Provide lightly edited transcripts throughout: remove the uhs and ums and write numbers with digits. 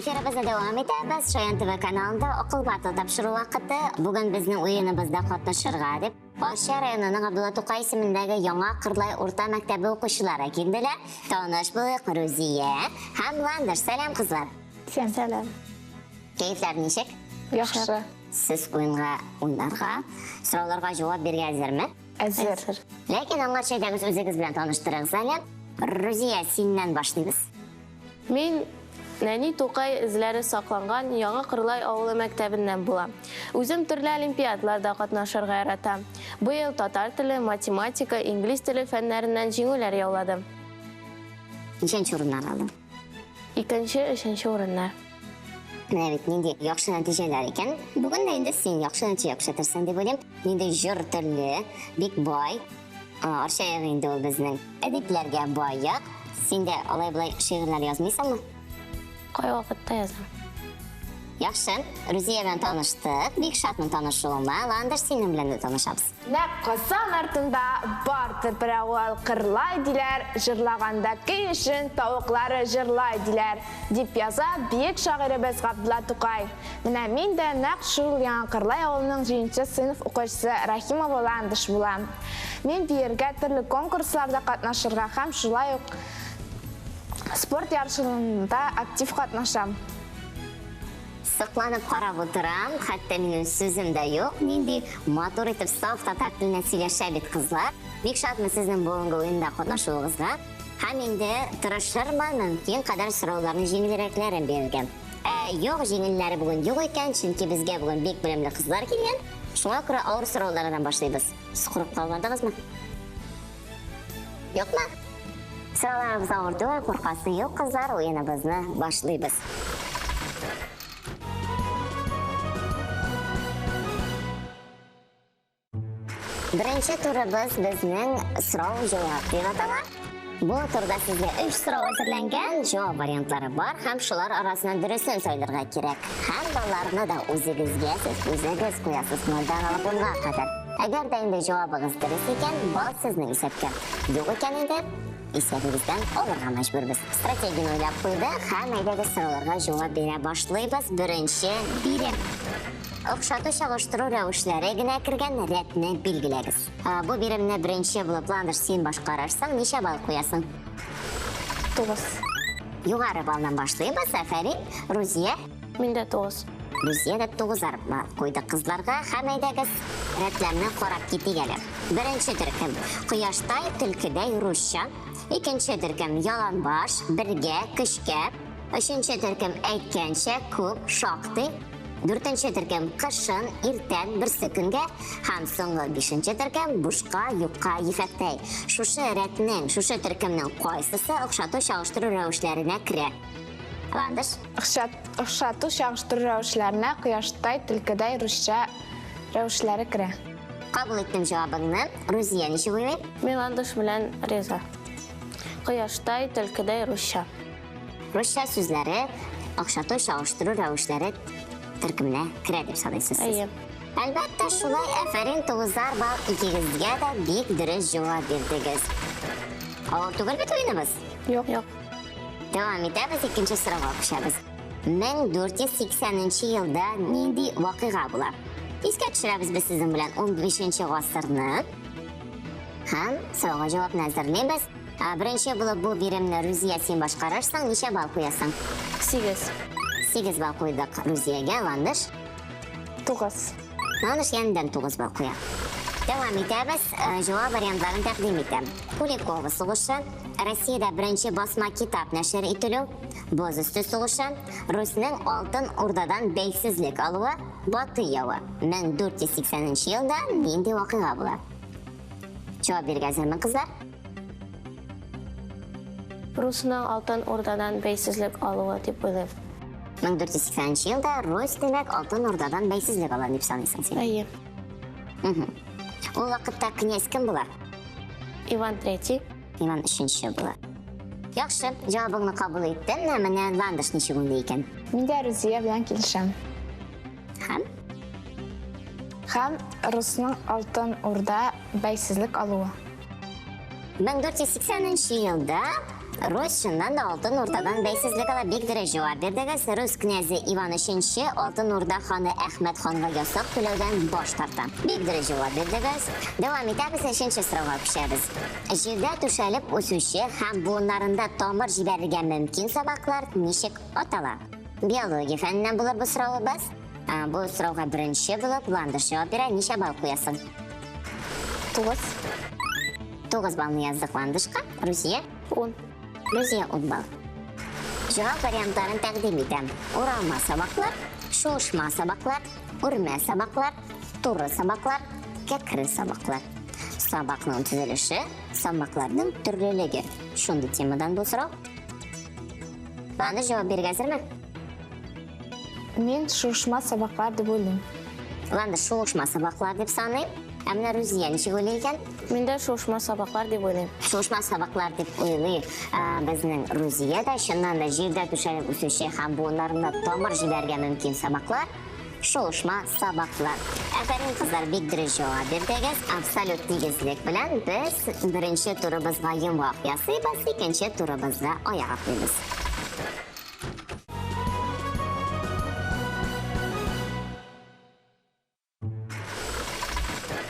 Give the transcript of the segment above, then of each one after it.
Эфирыбызны дәвам итәбез. Шаян ТВ каналында Акыл батыл тапшыру вакыты. Бүген безнең уеныбызда катнашырга дип Арча районының Габдулла Тукай исемендәге Яңа Кырлай урта мәктәбе укучылары килделәр. Таныш булыйк, Рузия һәм Ландыш. Сәлам, кызлар. Сәлам. Кәефләр ничек? Яхшы. Сез уенга уйнарга, сорауларга җавап бирергә әзерме? Әзер. Ләкин аңарчы әйдәгез үзегез белән таныштырыгыз әле. Рузия, синнән башлыйбыз. Мин нәни Тукай эзләре сакланган Яңа Кырлай авылы мәктәбеннән булам. Үзем төрле олимпиадаларда катнашырга яратам. Быел татар теле, математика, инглиз теле фәннәреннән җиңүләр яуладым. Ничәнче урыннар алдың? Икенче, өченче урыннар. Менә бит нинди яхшы нәтиҗәләр икән. Бүген дә инде син яхшы нәтиҗә күрсәтерсең дип уйлыйм. Нинди җыр төрле, бик бай. Арча ягы инде ул безнең. Әдипләргә бай як. Син дә алай-болай шигырьләр язмыйсыңмы? Кайвакытта язам. Яхшы. Рузия белән таныштык. Бик шатмын танышуыма. Ландыш, синең белән дә танышабыз. Нәкъ Казан артында бардыр бер авыл, Кырлай диләр, җырлаганда көй өчен тавыклары җырлай диләр, дип яза бөек шагыйребез Габдулла Тукай. Менә мин дә нәкъ шул Яңа Кырлай авылының җиденче сыйныф укучысы Рәхимова Ландыш булам. Мин биергә, төрле конкурсларда катнашырга һәм шулай ук спорт ярышларында актив катнашам. Сокланып карап утырам, хәтта минем сүзем дә юк. Нинди матур итеп саф татар телендә сөйләшә бит кызлар. Бик шатмын сезнең бүгенге уенда катнашуыгызга. Һәм инде тырышырмын мөмкин кадәр сорауларның җиңелрәкләрен бирергә. Ә, юк, җиңелләре бүген юк икән, чөнки безгә бүген бик белемле кызлар килгән. Шуңа күрә авыр сораулардан башлыйбыз. Сез куркып калмадыгызмы? Юкмы? Сорауларыбыз авыр түгел, куркасы юк, кызлар, уеныбызны башлыйбыз. Беренче турыбыз безнең сорау-җавап дип атала. Бу турда сезгә өч сорау әзерләнгән, җавап вариантлары бар һәм шулар арасыннан дөресен сайларга кирәк. Һәм балларны да үзегезгә сез үзегез куясыз, нольдән алып унга кадәр. Әгәр дә инде җавабыгыз дөрес икән, балл сезнең исәпкә. Юк икән инде, исәбегездән алырга мәҗбүрбез. Стратегияне уйлап куйдык һәм әйдәгез сорауларга җавап бирә башлыйбыз. Беренче бирем. Охшату чагыштыру рәвешләре генә кергән рәтне билгеләгез. Бу биремне беренче булып Ландыш син башкарырсың, ничә балл куясың? 9. Югары баллдан башлыйбыз. Афәрин, Рузия. Мин дә 9. Рузия дә 9 балл куйды кызларга. Һәм әйдәгез рәтләрне карап китик әле. Беренче төркем кояштай, төлкедәй русча. Икенче төркем яланбаш, бергә, көчкә. Өченче төркем әйткәнчә, күп, шактый. Дүртенче төркем кышын, иртән, берсе көнгә һәм соңгы бишенче төркем бушка, юкка, ефәктәй. Шушы рәтнең, шушы төркемнең кайсысы охшату чагыштыру рәвешләренә керә? Ландыш. Охшату чагыштыру рәвешләренә кояштай, төлкедәй русча рәвешләре керә. Кабул иттем җавабыңны. Рузия ничек уйлый? Мин Ландыш белән риза. Кояштай, төлкедәй русча. Русча сүзләре охшату чагыштыру рәвешләре төркеменә керә дип саныйсыз сез. Әйе. Әлбәттә, шулай, афәрин, тугызар балл икегезгә дә бик дөрес җавап бирдегез. Авыр түгел бит уеныбыз? Юк. Юк. Дәвам итәбез, икенче сорауга күчәбез. 1480 елда нинди вакыйга була? Искә төшерәбез без сезнең белән 15 гасырны. Һәм сорауга җавапны әзерлибез. Беренче булып бу биремне Рузия син башкарырсың, ничә балл куясың? 8. 8 балл куйдык Рузиягә, Ландыш. 9. Ландыш янәдән 9 балл куя. Дәвам итәбез, җавап вариантларын тәкъдим итәм. Куликово сугышы, Россиядә беренче басма китап нәшер ителү, Боз өсте сугышы, Русьнең Алтын Урдадан бәйсезлек алуы, Батый явы. 1480 елда нинди вакыйга була? Җавап бирергә әзерме, кызлар? Русның Алтын Урдадан бәйсезлек алуы дип уйлыйм. 1480 елда Русь, димәк, Алтын Урдадан бәйсезлек ала дип саныйсың син. Әйе. Ул вакытта князь кем була? Иван Третий. Иван Өченче була. Яхшы, җавабыңны кабул иттем. Ә менә Ландыш ничек уйлый икән? Мин дә Рузия белән килешәм. Һәм? Һәм Русның Алтын Урда бәйсезлек алуы. 1480 елда Русь чыннан да Алтын Урдадан бәйсезлек ала. Бик дөрес җавап бирдегез. Рус князе Иван III Алтын Урда ханы Әхмәт ханга ясак түләүдән баш тарта. Бик дөрес җавап бирдегез. Дәвам итәбез, өченче сорауга күчәбез. Җирдә түшәлеп үсүче һәм буыннарында тамыр җибәрергә мөмкин сабаклар ничек атала? Биология фәненнән булыр бу соравыбыз. Бу сорауга беренче булып Ландыш җавап бирә. Ничә балл куясың? 9. 9 баллны яздык Ландышка. Рузия? 10. Рузия 10 балл. Җавап вариантларын тәкъдим итәм. Уралма сабаклар, шуышма сабаклар, үрмә сабаклар, туры сабаклар, кәкре сабаклар. Сабакның төзелеше, сабакларның төрлелеге. Шундый темадан бу сорау. Ландыш җавап бирергә әзерме? Мин шуышма сабаклар дип уйлыйм. Ландыш шуышма сабаклар дип саный. Ә менә Рузия ничек уйлый икән? Мин дә шуышма сабаклар дип уйлыйм. Шуышма сабаклар дип уйлый безнең Рузия дә. Чыннан да җирдә түшәлеп үсүче һәм буыннарында тамыр җибәрергә мөмкин сабаклар шуышма сабаклар. Афәрин, кызлар, бик дөрес җавап бирдегез. Абсолют тигезлек белән без беренче турыбызга йомгак ясыйбыз, икенче турыбызга аяк атлыйбыз.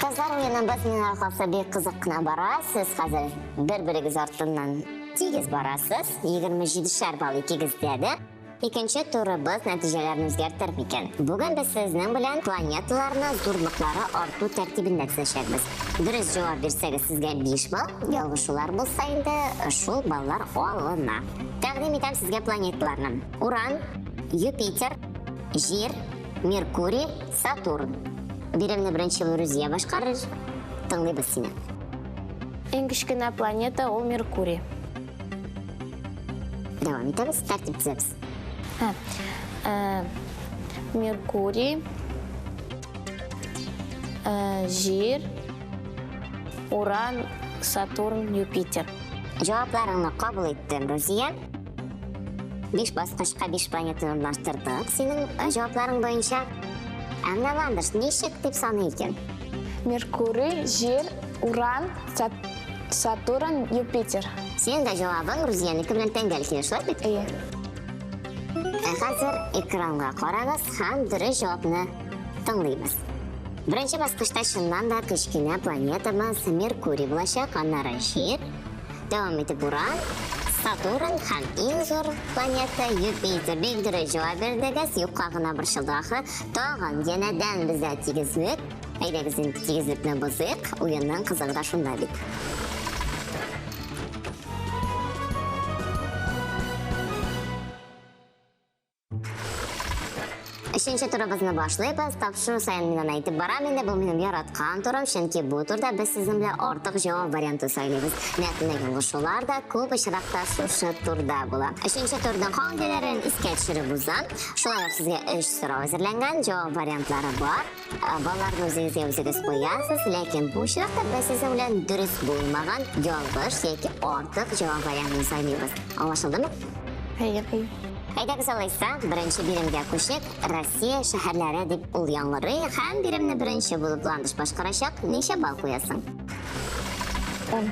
Кызлар уеныбыз миңа калса бик кызык кына бара. Сез хәзер бер-берегез артыннан тигез барасыз. 27 балл икегездә дә. Икенче турыбыз нәтиҗәләрне үзгәртер микән? Бүген без сезнең белән планеталарны зурлыклары арту тәртибендә төзәчәкбез. Дөрес җавап бирсәгез, сезгә 5 балл, ялгышулар булса инде шул баллар алына. Тәкъдим итәм сезгә планеталарны. Уран, Юпитер, Җир, Меркурий, Сатурн. Биремне беренче Рузия башкарыр. Тыңлыйбыз сине. Иң кечкенә планета ул Меркурий. Дәвам итәбез, тәртип төзәбез. Меркурий, Җир, Уран, Сатурн, Юпитер. Җавапларыңны кабул иттем, Рузия. 5 баскычка 5 планетаны урнаштырдык синең җавапларың буенча. Ә менә Ландыш ничек дип саный икән? Меркурий, Җир, Уран, Сатурн, Юпитер. Синең дә җавабың Рузиянеке белән тәңгәл килә, шулай бит? Әйе. Ә хәзер экранга карагыз һәм дөрес җавапны тыңлыйбыз. Беренче баскычта чыннан да кечкенә планетабыз Меркурий булачак, аннары Җир, дәвам итеп Уран, Сатурн һәм иң зур планета Юпитер. Бик дөрес җавап бирдегез, юкка гына борчылды ахры. Тагын янәдән бездә тигезлек. Әйдәгез инде тигезлекне бозыйк, уенның кызыгы да шунда бит. Өченче турыбызны башлыйбыз. Тапшыру саен мин аны әйтеп барам инде. Бу минем яраткан турым, чөнки бу турда без сезнең белән артык җавап варианты сайлыйбыз. Нәкъ менә ялгышулар да күп очракта шушы турда була. Өченче турның кагыйдәләрен искә төшереп узам. Шулай ук сезгә өч сорау әзерләнгән, җавап вариантлары бар. Балларны үзегезгә үзегез куясыз, ләкин бу очракта без сезнең белән дөрес булмаган ялгыш яки артык җавап вариантын сайлыйбыз. Аңлашылдымы? Әйе. Әйдәгез алайса, беренче биремгә күчик. Россия шәһәрләре дип ул яңгырый һәм биремне беренче булып Ландыш башкарачак. Ничә балл куясың? 10.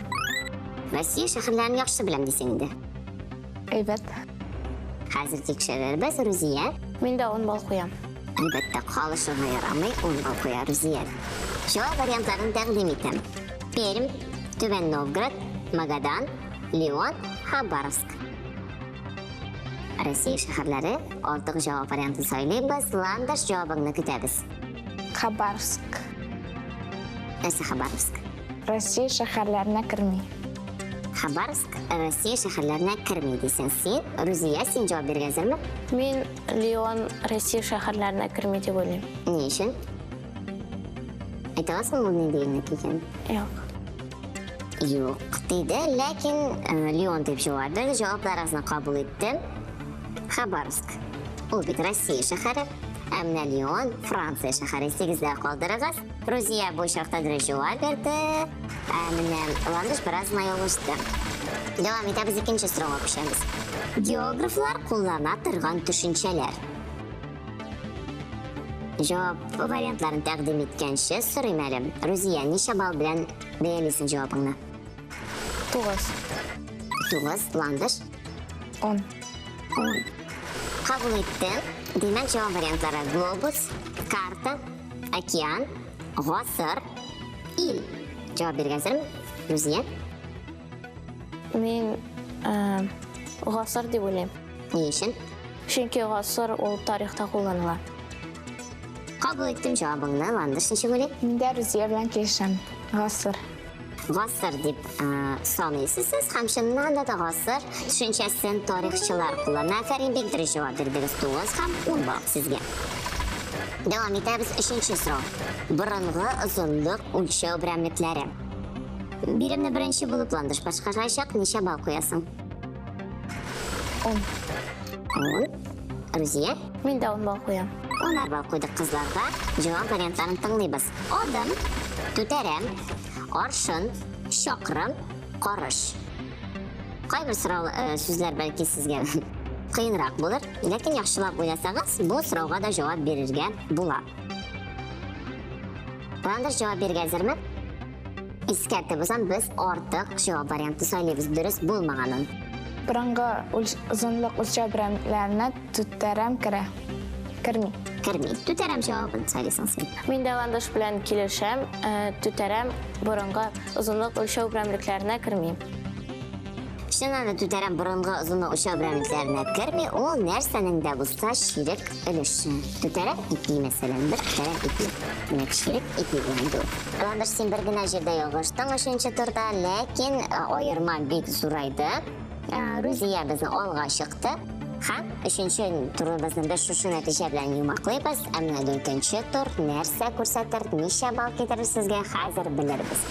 Россия шәһәрләрен яхшы беләм дисең инде. Әйбәт. Хәзер тикшерербез, Рузия. Мин дә 10 балл куям. Әлбәттә, калышырга ярамый, 10 балл куя Рузия. Җавап вариантларын тәкъдим итәм. Пермь, Түбән Новгород, Магадан, Лион, Хабаровск. Россия шәһәрләре артык җавап вариантын сайлыйбыз. Ландыш, җавабыңны көтәбез. Хабаровск. Нәрсә Хабаровск? Россия шәһәрләренә керми. Хабаровск Россия шәһәрләренә керми дисең син. Рузия, син җавап бирергә әзерме? Мин Лион Россия шәһәрләренә керми дип уйлыйм. Ни өчен? Әйтә аласыңмы ул нинди илнеке икән? Юк. Юк, диде, ләкин Лион дип җавап бирде. Җавапларыгызны кабул иттем. Хабаровск. Ул бит Россия шәһәре. Ә менә Лион Франция шәһәре. Исегездә калдырыгыз. Рузия бу очракта дөрес җавап бирде. Ә менә Ландыш бераз гына ялгышты. Дәвам итәбез, икенче сорауга күчәбез. Географлар куллана торган төшенчәләр. Җавап вариантларын тәкъдим иткәнче сорыйм әле. Рузия, ничә балл белән бәялисең җавабыңны? 9. 9, Ландыш? 10. 10. Кабул иттем. Димәк, җавап вариантлары глобус, карта, океан, гасыр, ил. Җавап биргәнсеңме, Рузия? Мин э, гасыр дип уйлыйм. Ни өчен? Чөнки гасыр ул тарихта кулланыла. Кабул иттем җавабыңны, Ландыш ничек уйлый? Мин дә Рузия белән килешәм. Гасыр. Гасыр дип саныйсыз сез һәм чыннан да гасыр төшенчәсен тарихчылар куллана. Афәрин, бик дөрес җавап бирдегез. 9 һәм 10 балл сезгә. Дәвам итәбез. Өченче сорау. Борынгы озынлык үлчәү берәмлекләре. Биремне беренче булып Ландыш башкарачак. Ничә балл куясың? 10. 10. Рузия? Мин дә 10 балл куям. Унар балл куйдык кызларга. Җавап вариантларын тыңлыйбыз. Адым, түтәрәм, аршын, чакрым, карыш. Кайбер сорау э, сүзләр бәлки сезгә кыенрак булыр, ләкин яхшылап уйласагыз, бу сорауга да җавап бирергә була. Ландыш җавап бирергә әзерме? Искәртеп узам, без артык җавап варианты сайлыйбыз, дөрес булмаганын. Борынгы озынлык үлчәү берәмлекләренә түтәрәм керә. Керми. Керми. Түтәрәм җавабын сайлыйсың син. Мин дә Ландыш белән килешәм. Э, түтәрәм борынгы озынлык үлчәү берәмлекләренә керми. Чыннан да түтәрәм борынгы озынлык үлчәү берәмлекләренә керми, ул нәрсәнең дә булса чирек өлеше. Түтәрәм ипи, мәсәлән, бер түтәрәм ипи. Димәк, чирек ипи була инде ул. Ландыш, син бер генә җирдә ялгыштың өченче турда, ләкин э, аерма бик зурайды. Э, Рузия безнең алга чыкты. Һәм өченче турыбызны без шушы нәтиҗә белән йомгаклыйбыз. Ә менә дүртенче тур нәрсә күрсәтер, ничә балл китерер сезгә, хәзер белербез.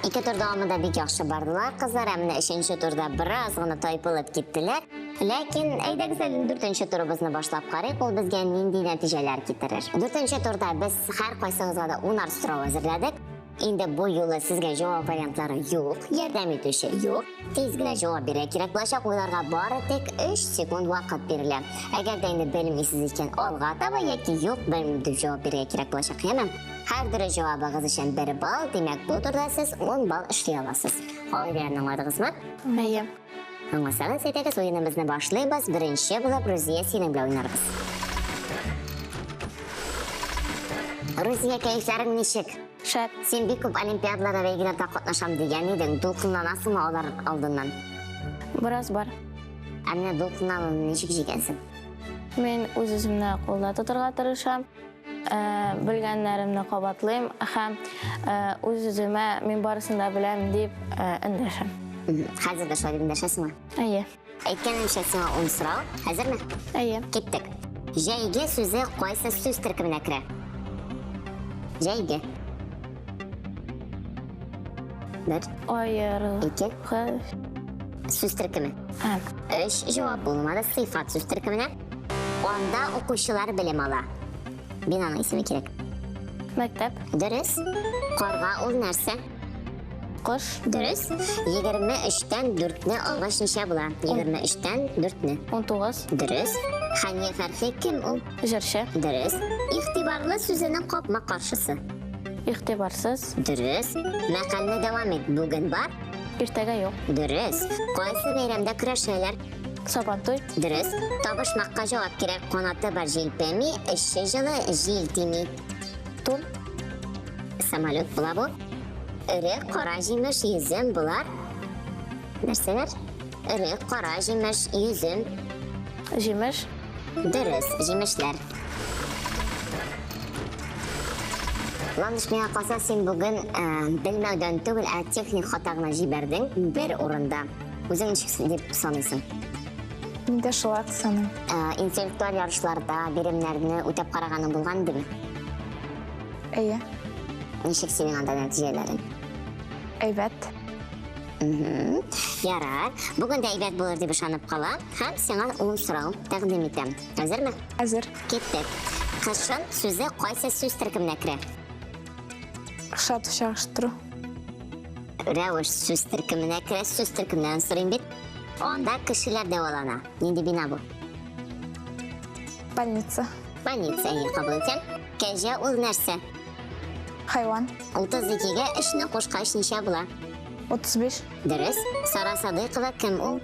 Ике тур дәвамында бик яхшы бардылар кызлар, ә менә өченче турда бераз гына тайпылып киттеләр. Ләкин әйдәгез әле дүртенче турыбызны башлап карыйк, ул безгә нинди нәтиҗәләр китерер. Дүртенче турда без һәркайсыгызга да унар сорау әзерләдек. Инде бу юлы сезгә җавап вариантлары юк, ярдәм итүче юк. Тиз генә җавап бирергә кирәк булачак, уйларга бары тик 3 секунд вакыт бирелә. Әгәр дә инде белмисез икән, алга таба яки юк, белмим дип җавап бирергә кирәк булачак, яме? Һәр дөрес җавабыгыз өчен 1 балл, димәк, бу турда сез 10 балл эшли аласыз. Кагыйдәләрне аңладыгызмы? Әйе. Аңласагыз, әйдәгез, уеныбызны башлыйбыз. Беренче булып Рузия синең белән уйнарбыз. Рузия, кәефләрең ничек? Шәп. Син бик күп олимпиадаларда, бәйгеләрдә катнашам дигән идең. Дулкынланасыңмы алар алдыннан? Бераз бар. Ә менә дулкынлануны ничек җиңәсең? Мин үз-үземне кулда тотарга тырышам. Э, белгәннәремне кабатлыйм һәм э, үз-үземә мин барысын да беләм дип э, эндәшәм. Хәзер дә шулай дип эндәшәсеңме? Әйе. Әйткәнемчә, сиңа ун сорау. Әзерме? Әйе. Киттек. Җәйге сүзе кайсы сүз төркеменә керә? Җәйге. Бер. Аеры. Ике. Сүз төркеме. Өч җавап булмады. Сыйфат сүз төркеменә. Анда укучылар белем ала. Бинаның исеме кирәк. Мәктәп. Дөрес. Карга ул нәрсә? Кош. Дөрес. 23-тән 4-не алгач ничә була? 23-тән 4-не. 19. Дөрес. Хәния Фәрхи кем ул? Җырчы. Дөрес. Игътибарлы сүзенең капма-каршысы. Игътибарсыз. Дөрес. Мәкальне дәвам ит. Бүген бар. Иртәгә юк. Дөрес. Кайсы бәйрәмдә көрәшәләр? Сабантуй. Дөрес. Табышмакка җавап кирәк. Канаты бар җилпеми, эче җылы, җил тими. Тун. Самолет була бу. Эре кара җимеш, йөзем болар. Нәрсәләр? Эре кара җимеш, йөзем. Җимеш. Дөрес, җимешләр. Ландыш, миңа калса, син бүген э, белмәүдән түгел, ә техник хата гына җибәрдең бер урында. Үзең ничек дип саныйсың? Мин дә шулай саныйм. Э, интеллектуаль ярышларда биремнәрне үтәп караганың булган идеме? Әйе. Ничек синең анда нәтиҗәләрең? Әйбәт. Ярар. Бүген дә әйбәт булыр дип ышанып калам һәм сиңа ун сорау тәкъдим итәм. Әзерме? Әзер. Киттек. Кышын сүзе кайсы сүз төркеменә керә? Охшату чагыштыру. Рәвеш сүз төркеменә керә. Сүз төркеменнән сорыйм бит. Анда кешеләр дәвалана. Нинди бина бу? Больница. Больница, әйе, кабул итәм. Кәҗә ул нәрсә? Хайван. 32-гә 3-не кушкач ничә була? 35. Дөрес. Сара Садыйкова кем ул?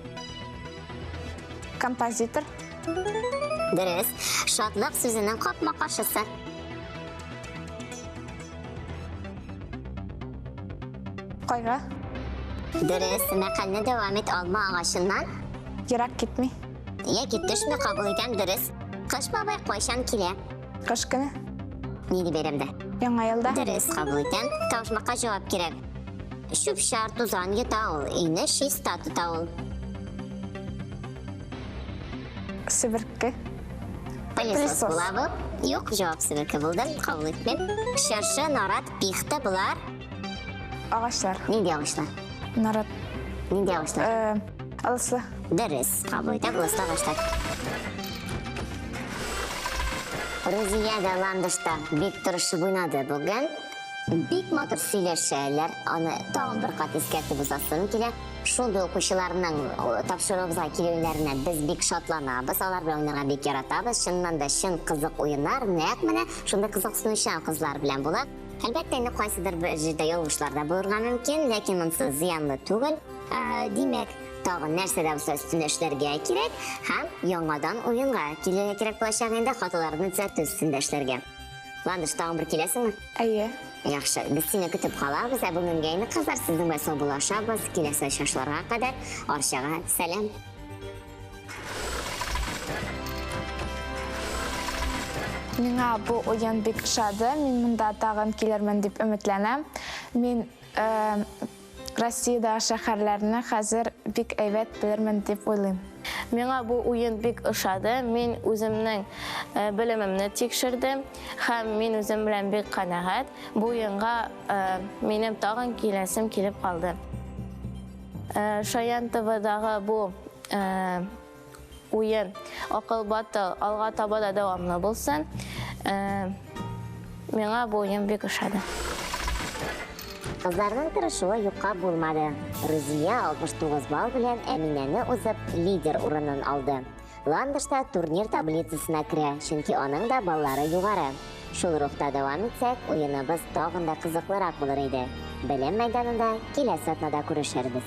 Композитор. Дөрес. Шатлык сүзенең капма-каршысы. Кайгы. Дөрес. Мәкальне дәвам ит алма агачыннан. Ерак китми. Яки төшми кабул итәм, дөрес. Кыш бабай кайчан килә? Кыш көне. Нинди бәйрәмдә? Яңа елда. Дөрес, кабул итәм. Табышмакка җавап кирәк. Чүп-чар, тузан йота ул, өйне чиста тота ул. Себерке. Пылесос була бу. Юк, җавап себерке булды. Кабул итмим. Чыршы, нарат, пихта болар. Агачлар. Нинди агачлар? Нарат. Нинди агачлар? Э, ылыслы. Дөрес, кабул итәм, ылыслы агачлар. Рузия дә Ландыш та бик тырышып уйнады бүген. Бик матур сөйләшәләр. Аны тагын бер кат искәртеп узасым килә. Шундый укучыларның тапшыруыбызга килүләренә без бик шатланабыз. Алар белән уйнарга бик яратабыз. Чыннан да чын кызык уеннар нәкъ менә шундый кызыксынучан кызлар белән була. Әлбәттә, инде кайсыдыр бер җирдә ялгышлар да булырга мөмкин, ләкин монысы зыянлы түгел. Димәк, тагын нәрсә дә булса өстендә эшләргә кирәк һәм яңадан уенга килергә кирәк булачак инде хаталарны төзәтү өстендә эшләргә. Ландыш, тагын бер киләсеңме? Әйе. Яхшы, без сине көтеп калабыз. Ә бүгенгә инде кызлар сезнең белән саубуллашабыз. Киләсе очрашларга кадәр Арчага сәлам. Миңа бу уен бик ошады. Мин монда тагын килермен дип өметләнәм. Мин э, Россиядәге шәһәрләрне хәзер бик әйбәт белермен дип уйлыйм. Миңа бу уен бик ошады. Мин үземнең э, белемемне тикшердем һәм мин үзем белән бик канәгать. Бу уенга э, минем тагын киләсем килеп калды. Э, Шаян ТВдагы бу уен Акыл батыл алга таба да дәвамлы булсын. Э, миңа бу уен бик ошады. Кызларның тырышуы юкка булмады. Рузия 69 балл белән Әминәне узып лидер урынын алды. Ландыш та турнир таблицасына керә, чөнки аның да баллары югары. Шул рухта дәвам итсәк, уеныбыз тагын да кызыклырак булыр иде. Белем мәйданында киләсе атнада күрешербез.